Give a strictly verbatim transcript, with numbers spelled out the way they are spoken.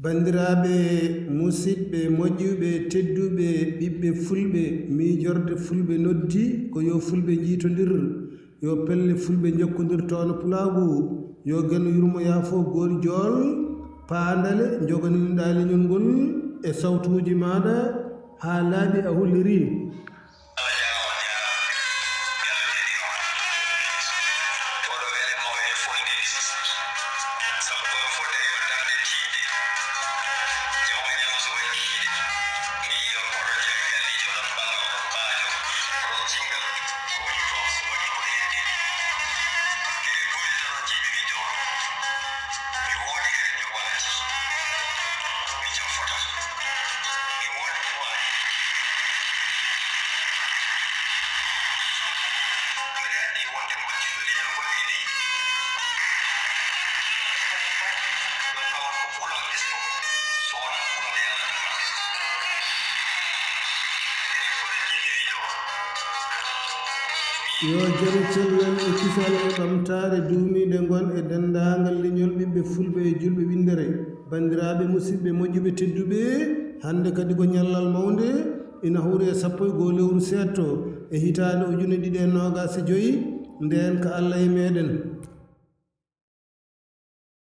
Banndiraaɓe, musidɓe moƴƴuɓe, tedduɓe, ɓiɓɓe fulɓe, miijorde fulɓe noddi ko yo fulɓe njiitondir, yo pelle fulɓe njokkondir toono pulaagu, yo Geno yurmo yaafo goori jool, paandale, njoganin ɗaa leñol ngol e sawtuuji maaɗa haa laaɓi a holliri. Yo jam, cellal e kisal e ɓamtaare duumiinde ngon e denndaangal leñol ɓiɓɓe fulɓe e julɓe winndere. Banndiraaɓe, musidɓe moƴƴuɓe tedduɓe, hannde kadi ko ñallal mawnde, ina hawri e sappo e goo lewru seeɗto e hitaande ujune ɗiɗi e noogaas e joy, ndeen ka Allah e meeɗen.